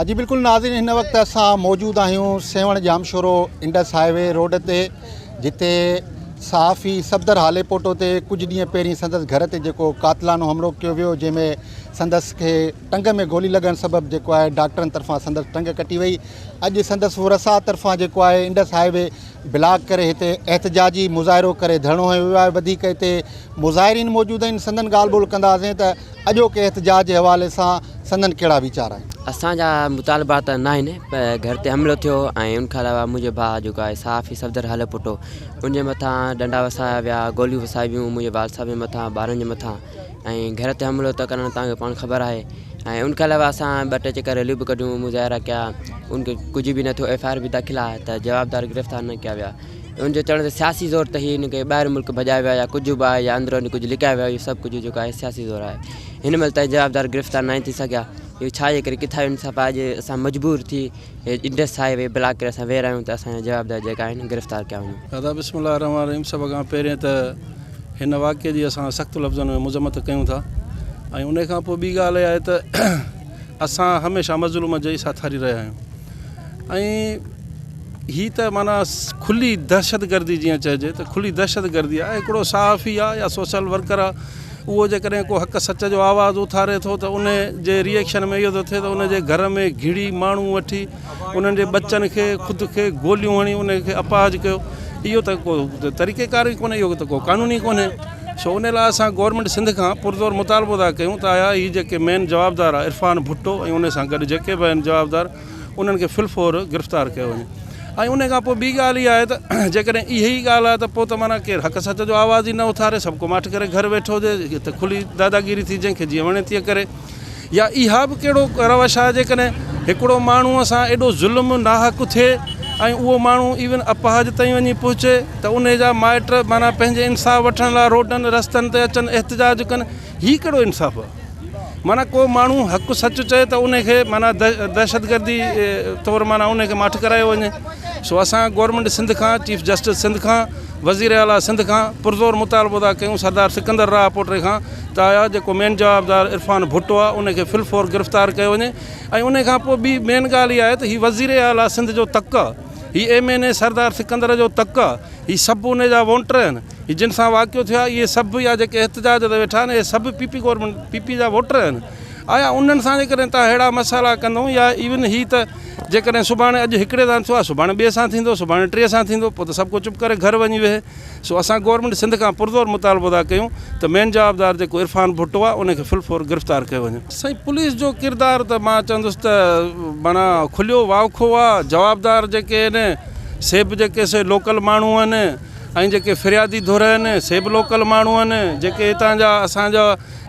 جي بلڪل ناظرين هن وقت اسان موجود آهيون Sehwan Jamshoro Indus highway road تي جتي صحافي صفدر هاليپوٽو تي ڪجهه ڏينهن پهرين سندس گهر تي جيڪو قاتلانو حملو ڪيو ويو جنهن ۾ سندس کي ٽنگ ۾ گولي لڳڻ سبب جيڪو آهي ڊاڪٽرن طرفان سندس ٽنگ ڪٽي وئي اڄ سندس ورثاء طرفان جيڪو آهي انڊس هاء وي بلاڪ ڪري هتي احتجاجي مظاهرو ڪري ڌرڻو هنيو ويو آهي وڌيڪ هتي مظاهرين موجود آهن سندن ڳالهه ٻولهه ڪنداسين ته اڄوڪي احتجاج جي حوالي سان سندن ڪهڙا ويچار آهن؟ اسان جا مطالبا ته ناهن پر گهر تي حملو ٿيو ۽ ان کان علاوه منهنجو ڀاء جيڪو آهي صحافي صفدر هاليپوٽو ان جي مٿان ڏنڊا وسايا ويا گوليون وسايون ويون منهنجي والد صاحب جي مٿان ٻارن جي مٿان ۽ گهر تي حملو ته ڪرڻ توهان کي پاڻ خبر آهي ۽ ان کان علاوه اسان ٻه ٽي چڪر ريليون به ڪڍيون مظاهرا ڪيا ان کي ڪجهه به نه ٿيو ايف I R به داخل آهي ته جوابدار گرفتار نه ڪيا ويا ان جو چوڻ ته سياسي زور ته هي هن کي ٻاهر ملڪ ڀڄايو ويو آهي يا ڪجهه به آهي يا اندرو اندر ڪجهه لڪايو ويو آهي اهو سڀ ڪجهه جيڪو آهي سياسي زور آهي هن مهل تائين جوابدار گرفتار ناهن ٿي سگهيا اهو ڇا جي ڪري ڪٿان جو انصاف آهي اڄ اسان مجبور ٿي انڊس هاء وي بلاڪ ڪري اسان ويهي رهيا آهيون ته اسان جا جوابدار جيڪا آهن گرفتار ڪيا وڃن. دادا بسم الله الرحمٰن الرحيم سڀ کان پهرين ته هن واقعي جي اسان سخت لفظن ۾ مذمت ڪيون ٿا ۽ ان کان پوء ٻي ڳالهه اها آهي ته اسان هميشه مظلوم جي ساٿاري رهيا آهيون ۽ هي ته معنيٰ کلي دهشتگردي جيئن چئجي ته کلي دهشتگردي آهي هڪڙو صحافي آهي يا سوشل ورڪر آهي اهو جيڪڏهن ڪو حق سچ جو آواز اٿاري ٿو ته ان جي ريئيڪشن ۾ اهو ٿو ٿئي ته ان جي گهر ۾ گهڙي ماڻهو وٺي انهن جي ٻچن کي خود کي گوليون هڻي ان کي اپاهج ڪيو اهو ته ڪو طريقي ڪار ئي ڪونهي اهو ته ڪو قانون ئي ڪونهي سو ان لاء اسان گورنمينٽ سنڌ کان پرزور مطالبو ٿا ڪيون ته آيا هي جيڪي مين جوابدار آهي عرفان ڀٽو ۽ ان سان گڏ جيڪي به آهن جوابدار انهن کي في الفور گرفتار ڪيو وڃي ۽ ان کان پوء ٻي ڳالهه اها آهي ته جيڪڏهن اها ئي ڳالهه آهي ته پوء ته معنيٰ ڪير حق سچ جو آواز ئي نه اٿاري سڀ ڪو ماٺ ڪري گهر ويٺو هجي ته کلي داداگيري ٿي جنهن کي جيئن وڻي تيئن ڪري يا اها به ڪهڙو روش آهي جيڪڏهن هڪڙو ماڻهوء سان ايڏو ظلم ناحق ٿئي ۽ اهو ماڻهو ايون اپاهج تائين وڃي پهچي ته ان جا مائٽ معنيٰ پنهنجي انصاف وٺڻ لاء روڊن رستن تي اچن احتجاج ڪن هي ڪهڙو انصاف آهي؟ معنيٰ ڪو ماڻهو حق سچ چئي ته ان کي معنيٰ دهشتگردي طور معنيٰ ان کي ماٺ ڪرايو وڃي سو اسان گورنمينٽ سنڌ کان چيف جسٽس سنڌ کان وزير اعليٰ سنڌ کان پرزور مطالبو ٿا ڪيون سردار سڪندر راهه پوٽري کان ته آيا جيڪو مين جوابدار عرفان ڀٽو آهي ان کي فل فور گرفتار ڪيو وڃي ۽ ان کان پوء ٻي مين ڳالهه اها آهي ته هي وزير اعليٰ سنڌ جو تڪ آهي هي ايم اين اي سردار سڪندر جو تڪ آهي هي سڀ ان جا وونٽر آهن، هي جن سان واقعو ٿيو آهي اهي سڀ يا جيڪي احتجاج تي ويٺا آهن اهي سڀ P P government P P جا ووٽر آهن، آيا انهن سان جيڪڏهن توهان اهڙا مسئلا ڪندو يا ايون هي ته جيڪڏهن سڀاڻي اڄ هڪڙي سان ٿيو آهي سڀاڻي ٻئي سان ٿيندو سڀاڻي ٽئي سان ٿيندو پوء ته سڀ ڪو چپ ڪري گهر وڃي ويهي سو اسان گورنمينٽ سنڌ کان پرزور مطالبو ٿا ڪيون ته مين جوابدار جيڪو عرفان ڀٽو آهي ان کي فل فور گرفتار ڪيو وڃي. سائين پوليس جو ڪردار ته مان چوندس ته معنيٰ کليو واوکو آهي جوابدار جيڪي آهن سي به جيڪي سي لوڪل ماڻهو آهن ۽ جيڪي فريادي ڌر آهن سي به لوڪل ماڻهو آهن جيڪي هتان جا اسان جا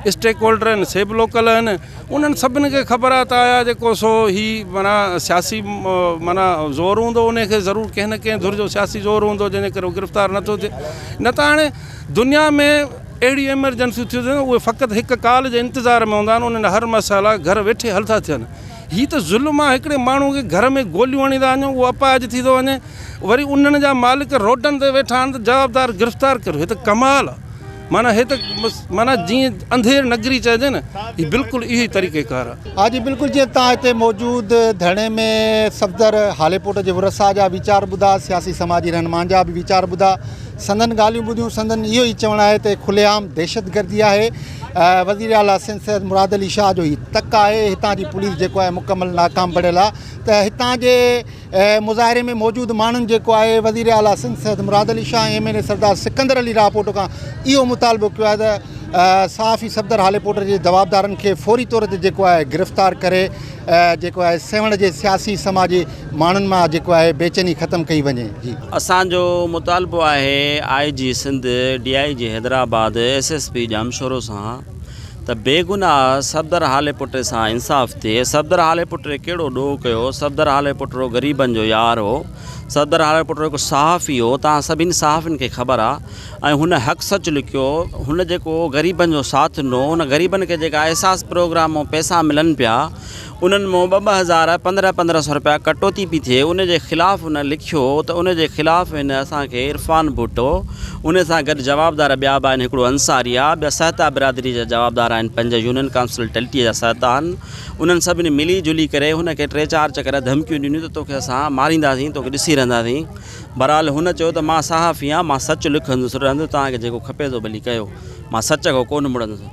اسٽيڪ هولڊر آهن سي به لوڪل آهن انهن سڀني کي خبر آهي ته آيا جيڪو سو هي معنيٰ سياسي معنيٰ زور هوندو ان کي ضرور ڪنهن نه ڪنهن ڌر جو سياسي زور هوندو جنهن جي ڪري هو گرفتار نٿو ٿئي نه ته هاڻي دنيا ۾ اهڙي ايمرجنسيون ٿيون ٿين اهي فقط هڪ ڪال جي انتظار ۾ هوندا آهن انهن جا هر مسئلا گهر ويٺي حل ٿا ٿين هي ته ظلم آ هڪڙي ماڻهو کي گهر ۾ گوليون هڻي ٿا وڃو اهو اپاهج ٿي ٿو وڃي وري انهن جا مالڪ روڊن تي ويٺا آهن ته جوابدار گرفتار ڪريو هي ته ڪمال آ معنيٰ هي ته معنيٰ جيئن انڌير نگري چئجي نه هي بلڪل اهو ئي طريقي ڪار آ. ها جي بلڪل جيئن تان هتي موجود ڌرڻي ۾ صفدر هاليپوٽ جي ورثاء جا ويچار ٻڌا سياسي سماجي رهنمائن جا به ويچار ٻڌا سندن ڳالهيون ٻڌيون سندن اهو ئي چوڻ آهي ته کلي عام دهشتگردي آهي وزير اعليٰ سنڌ سيد مراد علي شاهه جو هي تڪ آهي هتان جي پوليس جيڪو آهي مڪمل ناڪام بڻيل آهي ته هتان جي مظاهري ۾ موجود ماڻهن جيڪو آهي وزير اعليٰ سنڌ سيد مراد علي شاهه ۽ ايم اين اي سردار سڪندر علي راهپوٽو کان اهو مطالبو ڪيو آهي ته صحافي صفدر هاليپوٽر جي جوابدارن کي فوري طور تي جيڪو آهي گرفتار ڪري جيڪو آهي سيوهڻ جي سياسي سماجي ماڻهن مان جيڪو آهي بيچيني ختم ڪئي وڃي جي. اسان جو مطالبو آهي I G Sindh, D I G Hyderabad, S S P Jamshoro سان ته بيگناهه صفدر هاليپوٽي سان انصاف ٿئي، صفدر هاليپوٽي ڪهڙو ڏوهه ڪيو، صفدر هاليپوٽو غريبن جو يار هو، صفدر هاليپوٽو هڪ صحافي هو، توهان سڀني صحافين کي خبر آ ۽ هن حق سچ لکيو، هن جيڪو غريبن جو ساٿ ڏنو، هن غريبن کي جيڪا احساس پروگرام مان پئسا ملن پيا، انهن مون ٻه ٻه هزار 15 15 سو رپيا ڪٽوتي پي ٿئي ان جي خلاف هن لکيو ته ان جي خلاف هن اسان کي عرفان ڀٽو ان سان گڏ جوابدار ٻيا به آهن هڪڙو انصاري آهي ٻيا سهتا برادري جا جوابدار آهن پنج يونين ڪائونسل ٽلٽي جا سهتا آهن انهن سڀني ملي جلي ڪري هن کي ٽي چار چڪر ڌمڪيون ڏنيون ته توکي اسان مارينداسين توکي ڏسي رهنداسين بهرحال هن چيو ته مان صحافي آهيان مان سچ لکندس رهندس توهان کي جيڪو کپي سو ڀلي ڪيو مان سچ کان ڪونه مڙندس.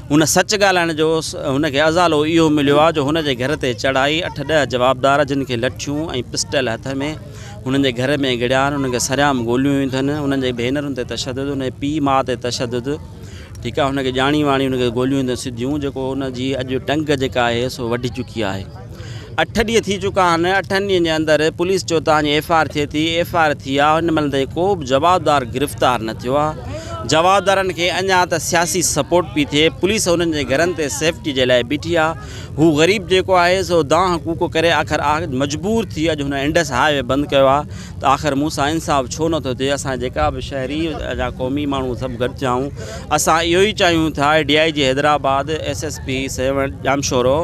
هن سچ ڳالهائڻ جو هن کي ازالو اهو مليو آهي جو هن جي گهر تي چڙهائي اٺ ڏهه جوابدار جن کي لٺيون ۽ پسٽل هٿ ۾ هنن جي گهر ۾ گهڙيا آهن انهن کي سرعام گوليون هنيون اٿن انهن جي ڀينرن تي تشدد ان جي پيء ماء تي تشدد ٺيڪ آهي هن کي ڄاڻي واڻي هن کي گوليون هنيون اٿن سڌيون جيڪو ان جي اڄ ٽنگ جيڪا آهي سو وڍي چڪي آهي. اٺ ڏينهن ٿي چڪا آهن اٺن ڏينهن جي اندر پوليس چيو توهان جي ايف I R ٿئي ٿي ايف I R ٿي آهي هن مهل تائين ڪو به جوابدار گرفتار نه ٿيو آهي جوابدارن کي اڃا ته سياسي سپورٽ پئي ٿئي پوليس انهن جي گهرن تي سيفٽي جي لاء بيٺي آهي هو غريب جيڪو آهي سو دانهن ڪوڪ ڪري آخر مجبور ٿي اڄ هن انڊس هاء وي بند ڪيو آهي ته آخر مون سان انصاف ڇو نٿو ٿئي اسان جيڪا به شهري يا قومي ماڻهو سڀ گڏ ٿيا آهيون اسان اهو ئي چاهيون ٿا D I G Hyderabad S S P Sehwan Jamshoro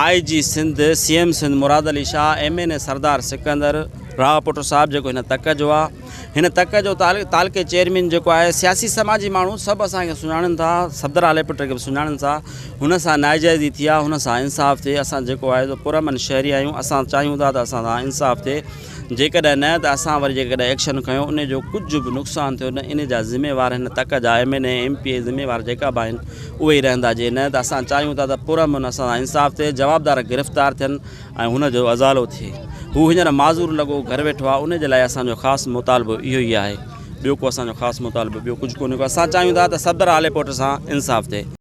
I G Sindh C M Sindh Murad Ali Shah M N A Sardar Sikandar Rao پٽ صاحب جيڪو هن تڪ جو آهي هن تڪ جو تعلقي چيئرمين جيڪو آهي سياسي سماجي ماڻهو سڀ اسان کي سڃاڻن ٿا صفدر عالي پٽ کي به سڃاڻن ٿا هن سان ناجائزي ٿي آهي هن سان انصاف ٿئي اسان جيڪو آهي سو پرامن شهري آهيون اسان چاهيون ٿا ته اسان سان انصاف ٿئي جيڪڏهن نه ته اسان وري جيڪڏهن ايڪشن کنيو ان جو ڪجهه به نقصان ٿيو نه ان جا ذميوار هن تڪ جا M N A M P A ذميوار جيڪا به آهن اهي ئي رهندا جي نه ته اسان چاهيون ٿا ته پرامن اسان سان انصاف ٿئي جوابدار گرفتار ٿين ۽ هن جو ازالو ٿئي هو هينئر معذور لڳو گهر ويٺو آهي ان جي لاء اسان جو خاص مطالبو اهو ئي آهي ٻيو ڪو اسان جو خاص مطالبو ٻيو ڪجهه ڪونهي ڪو اسان چاهيون ٿا ته صدر هاليپوٽ سان انصاف ٿئي.